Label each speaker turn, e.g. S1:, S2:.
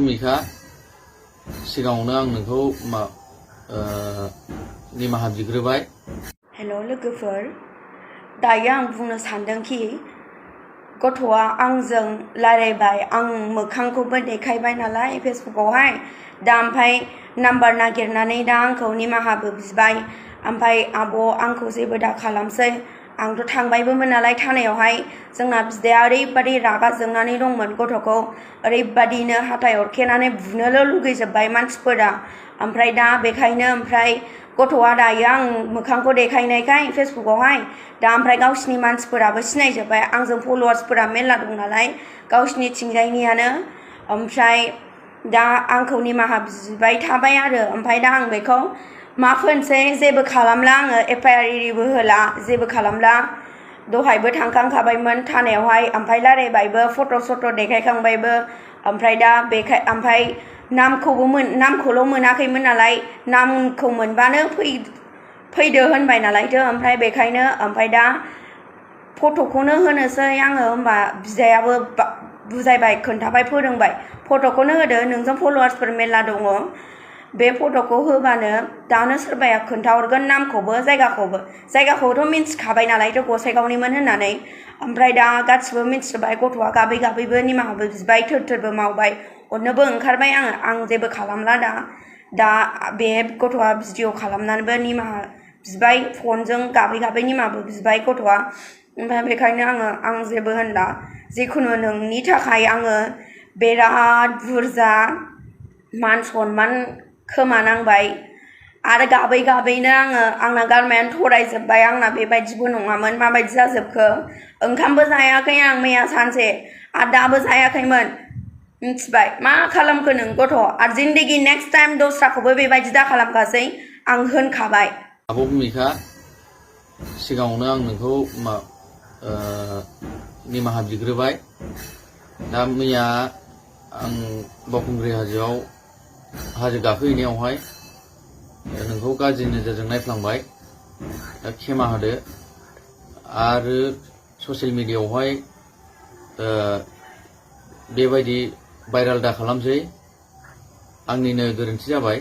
S1: भुमिका सिगाङावनो आं नोंखौ निमाहा बिग्रोबाय।
S2: हेल' लोगोफोर, दायो आं बुंनो सानदोंखि गथ'आ आंजों रायलायबाय, आं मोखांखौबो देखायबाय नालाय फेसबुकआवहाय, दा ओमफ्राय नाम्बार नागिरनानै दा आंखौ निमाहाबो बिबाय। ओमफ्राय आब' आंखौ जेबो दा खालामसै, आंथ' थांबायबोमोन नालाय थानायावहाय। जोंना बिदाया ओरैबादि रागा जोंनानै दंमोन, गथ'खौ ओरैबादिनो हाथाय अरखेनानै बुनोल' लुगैजोब्बाय मानसिफोरा। ओमफ्राय दा बेखायनो ओमफ्राय गथ'आ दायो आं मोखांखौ देखायनायखाय फेसबुकआवहाय दा ओमफ्राय गावसिनि मानसिफोराबो सिनायजोब्बाय, आंजों फल'वार्सफोरा मेरला दं नालाय गावसिनि थिंजायनियानो। ओमफ्राय दा आंखौ निमाहा बिबाय थाबाय आरो ओमफ्राय दा आं बेखौ मा फोनसै, जेबो खालामला आङो, एफआइआर एरिबो होला, जेबो खालामला। दहायबो थांखांखाबायमोन थानायावहाय, ओमफ्राय रायलायबायबो, फट' देखायखांबायबो। ओमफ्राय दा ओमफ्राय नामखौल' मोनाखैमोन नालाय, नामखौ मोनबानो फैदो होनबाय नालायथो। ओमफ्राय बेखायनो ओमफ्राय दा फट'खौनो होनोसै आङो। होमबा बिदायाबो बुजायबाय, खोन्थाबाय, फोरोंबाय, फट'खौनो होदो, नोंजों फल'वार्सफोर मेरला दङ, बे फट'खौ होबानो दानो सोरबाया खोन्थाहरगोन नामखौबो जायगाखौथ' मिन्थिखाबाय नालायथ' गसाइगावनिमोन होननानै। ओमफ्राय दा गासिबो मिन्थिजोब्बाय, गथ'आ गाबै गाबैबो निमाहाबो बिबाय, थोरबो मावबाय, हरनोबो ओंखारबाय आं जेबो खालामला दा बे गथ'आ भिडिअ खालामनानैबो निमाहा बिबाय, फनजों गाबै गाबै निमाहाबो बिबाय गथ'आ। ओमफ्राय बेखायनो आं जेबो होनला, जिखुनु नोंनि थाखाय आङो बिराद बुरजा मान सनमान खोमानांबाय, आरो गाबै गाबैनो आंना गारमायानो थरायजोब्बाय, आंना बेबायदिबो नङामोन, माबायदि जाजोबखो। ओंखामबो जायाखै आं मैया सानसे, आरो दाबो जायाखैमोन, मिथिबाय। मा खालामखो नों गथ', आरो जिन्दगि नेक्स्ट टाइम दस्राखौबो बेबायदि दा खालामखासै, आं होनखाबाय।
S1: आब' भुमिका सिगाङावनो आं नोंखौ निमाहा बिग्रोबाय। दा मैया आं बावखुंग्रि हाजोआव हाजो गाखोहैनायावहाय नोंखौ गाज्रि नोजोरजों नायफ्लांबाय, दा क्षेमा होदो। आरो ससियेल मिडियायावहाय बेबायदि भाइराल दा खालामसै, आंनिनो गोरोन्थि जाबाय।